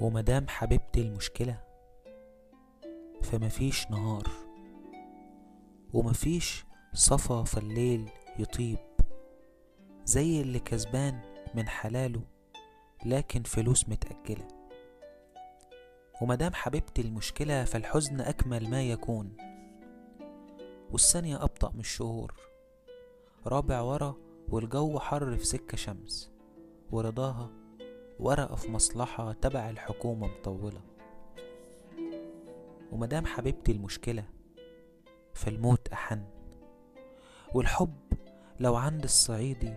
ومدام حبيبتي المشكلة فمفيش نهار، ومفيش صفا في الليل يطيب، زي اللي كسبان من حلاله لكن فلوس متأجلة. ومدام حبيبتي المشكلة فالحزن أكمل ما يكون، والثانية أبطأ من الشهور، رابع ورا والجو حر في سكة شمس، ورضاها ورقة في مصلحة تبع الحكومة مطولة. ومدام حبيبتي المشكلة فالموت أحن، والحب لو عند الصعيدي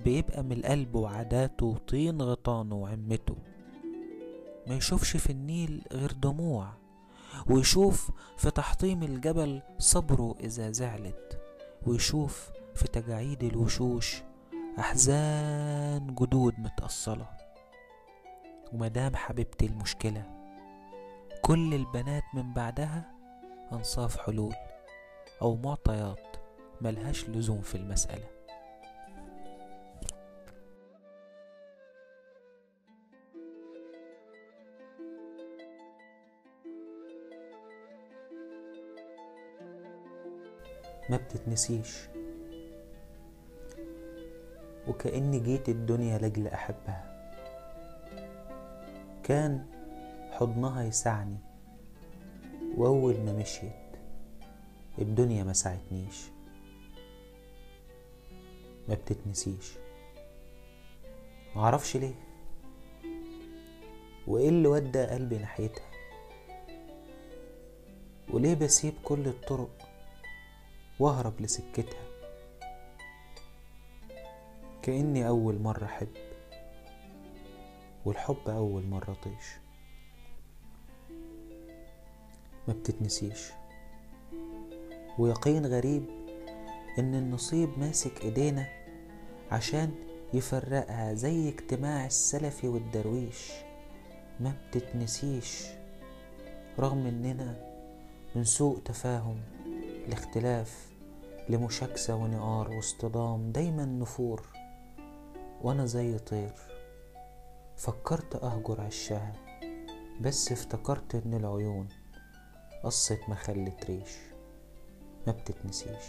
بيبقى من القلب وعاداته وطين غطانه وعمته، ما يشوفش في النيل غير دموع، ويشوف في تحطيم الجبل صبره إذا زعلت، ويشوف في تجاعيد الوشوش أحزان جدود متأصلة. ومدام حبيبتي المشكلة كل البنات من بعدها أنصاف حلول أو معطيات ملهاش لزوم في المسألة. ما بتتنسيش، وكأني جيت الدنيا لأجل أحبها، كان حضنها يسعني، وأول ما مشيت الدنيا ما ساعتنيش. ما بتتنسيش، معرفش ليه وإيه اللي ودى قلبي ناحيتها، وليه بسيب كل الطرق واهرب لسكتها، كأني أول مرة أحب والحب أول مرة طيش. ما بتتنسيش، ويقين غريب إن النصيب ماسك إيدينا عشان يفرقها زي اجتماع السلفي والدرويش. ما بتتنسيش رغم إننا من سوء تفاهم لاختلاف لمشاكسة ونقار واصطدام دايما نفور، وأنا زي طير فكرت أهجر عشها، بس افتكرت إن العيون قصت ما خلت ريش. ما بتتنسيش.